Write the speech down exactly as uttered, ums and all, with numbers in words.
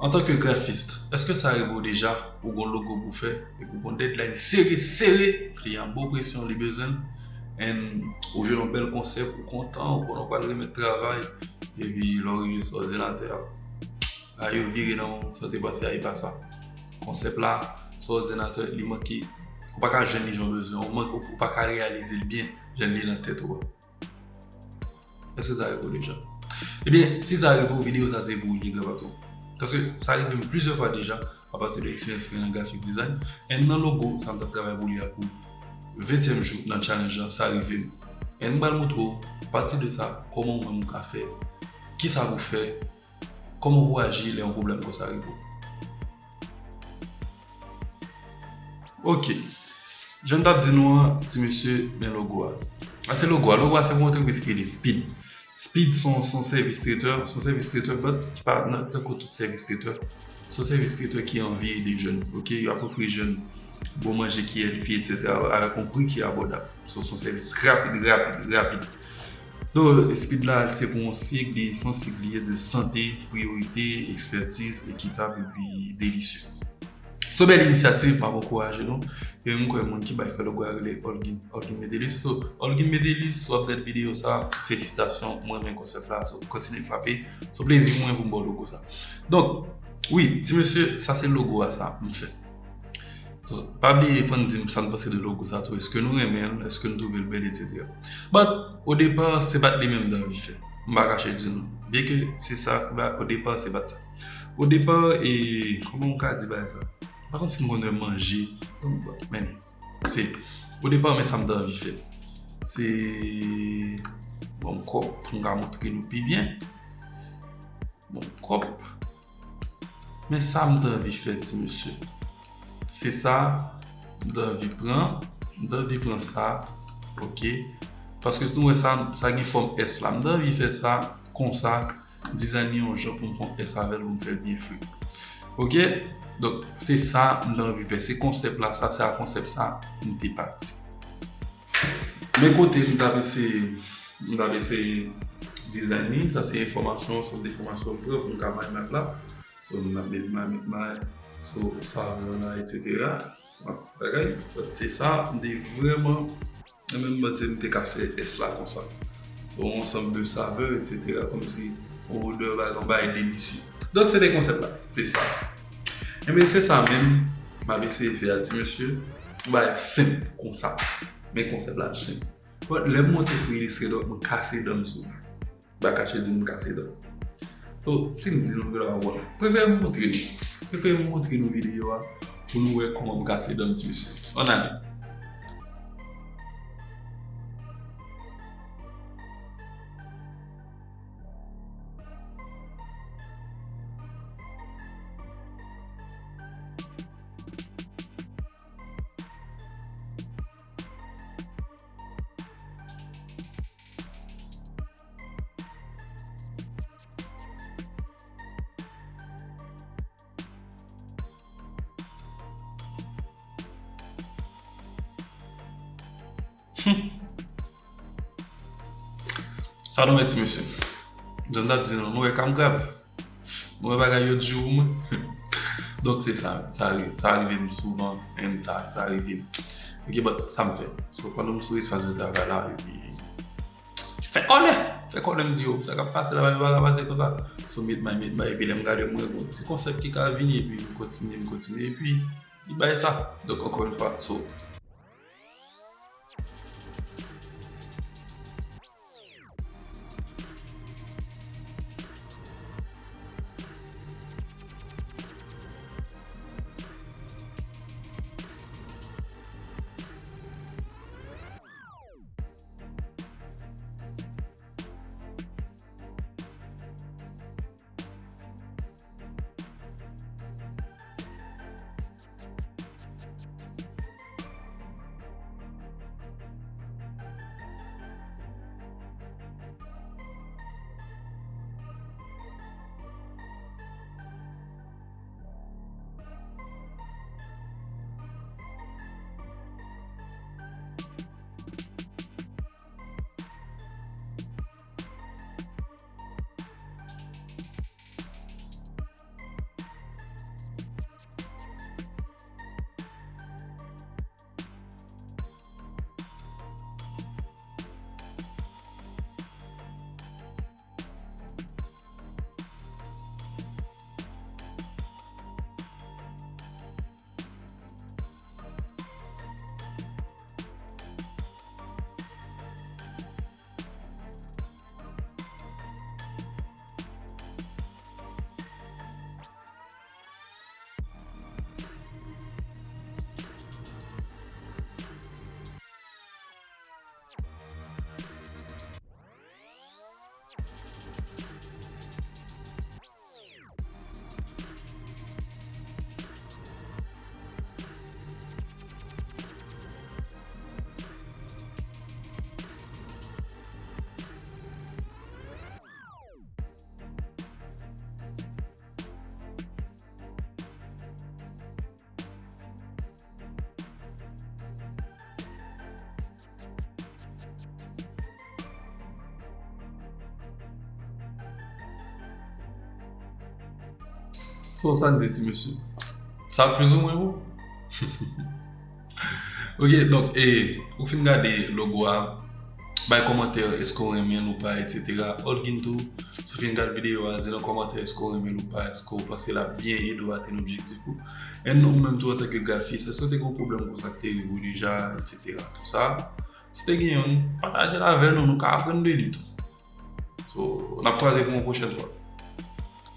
Antanke grafis, èske sa rive w deja, ou gon logo pou fè, epi w gon deadline sere, sere, kliyan an ba w presyon, li bezwen l, and ou jwenn yon bèl konsèp, ou kontan, ou konnen w pral remèt travay, epi lè w rive sou òdinatè a, a yo vire nan w, sa w te panse a, e pa sa. Konsèp la, sou òdinatè, li manke, ou pa ka jwenn li jan w bezwen, ou manke, ou pa ka reyalize l byen, jan li nan tèt ou a. Èske sa rive w deja? Ebyen, si sa rive w, videyo sa se pou ou li ye, gran patwon. Paske sa rive m plizyè fwa deja, apati de eksperyans mwen nan graphic design. And nan logo, sa m t ap travay pou li a pou ventyèm jou nan challenge lan, sa rive m. And m pral montre w, apati de sa, kòman ou menm ou ka fè, kisa pou w fè, kòman pou w aji lè yon pwoblèm konsa rive w. Ok. Jan m t ap di nou an, ti mesye, men logo a. Sa se logo a. Logo a se pou yon antrepriz ki rele Speed. Speed se yon, se yon sèvis trètè, se yon sèvis trètè, but ki pa nan, tankou tout sèvis trètè. Se yon sèvis trètè ki anvi ede jèn, ok? Yo ap ofri jèn bon manje ki èlfi, etsetera, avèk yon pri ki abòdab. So, se yon sèvis rapid, rapid, rapid. Donk, Speed la, se pou yon sik, li, se yon sik li ye de sante, priyorite, ekspètiz, ekitab, epi delisye. Se yon bèl inisyativ, m ap ankouraje nou. E m kwè moun ki bay fè logo a rele Olguin, Olguin Medelus. So, Olguin Medelus, si w ap gad videyo sa, felisitasyon, mwen renmen konsèp la, so, kontinye frape. Se yon plezi pou mwen pou m ba w logo sa. Donk, wi, ti mesye, sa se logo a sa, m fè. So, pa bliye, fò n di m sa n panse de logo sa tou. Èske nou renmen l? Èske n twouve l bèl, etsetera. But, o depa, se pa t li menm m t anvi fè. M pa kache di nou. Byenke se sa, ba, o depa, se pa t sa. O depa, e, kòman m ka di bagay sa? M pa konn si n konn wè manje. Men, se, o depa, men sa m t anvi fè. Se, bon, kòb, pou m ka montre nou pi byen. Bon, kòb. Men sa m t anvi fè, ti mesye. Se sa, m t anvi pran, m t anvi pran sa, ok. Paske nou wè sa, sa gen fòm S la. M t anvi fè sa konsa, dizayn li yon jan pou m fè yon S avè l, pou m fè l byen fre. Ok? Donk, se sa m t anvi fè. Se konsèp la, sa, se a konsèp sa, m te pati. Men kote m t ap eseye, m t ap eseye dizayn li, sa se enfòmasyon, se de enfòmasyon m pran pou m ka bay nòt la. So, m ap met may, met may, so, savè la, etsetera. Bon, bagay, se sa, m te vrèman, mwen menm, m panse m te ka fè S la konsa. So, yon ansanm de savè, etsetera, kòmsi yon odè, bagay, yon bagay delisye. Donk, se te konsèp la, se sa. Enben, se sa menm, m ap eseye fè a, ti mesye, yon bagay senp konsa. Men konsèp la senp. But lè m monte sou Illustrator, m kase dan m sou li. M pa kache di m kase dan. So, si m di nou vre la, w konn. Prefere m montre nou. Prefere m montre nou videyo a pou nou wè kòman m kase dan m, ti mesye. Ann ale. Sa nou wè, ti mesye? Jan m t ap di nou, nou wè ka m grav. Nou wè bagay yo di pou mwen. Donk, se sa, sa, sa rive m souvan, and sa, sa rive m. Ok, but sa m fè. So, pandan m sou espas de travay la, epi fè kòlè! Fè kòlè, m di yo, sa k ap pase la, pa ka pase konsa. So, met may, met may, epi lè m gade, m wè gon ti konsèp ki ka vini, epi m kontinye, m kontinye, epi li bay sa. Donk, ankò yon fwa, so, So, sa n di, ti mesye? Sa plizoumwen bon. Ok, donk, e, ou fin gade logo a, bay kòmantè, èske w renmen l ou pa, etsetera. Olguin tou, si w fin gade videyo a, di nan kòmantè èske w renmen l ou pa, èske w panse l ap byen ede w atenn objektif ou. And ou menm tou, antanke grafis, èske w te gen yon pwoblèm konsa k te rive w deja, etsetera. Tou sa, si w te gen youn, pataje l avè nou, nou ka aprann de li tou. So, n ap kwaze pou yon pwochèn fwa.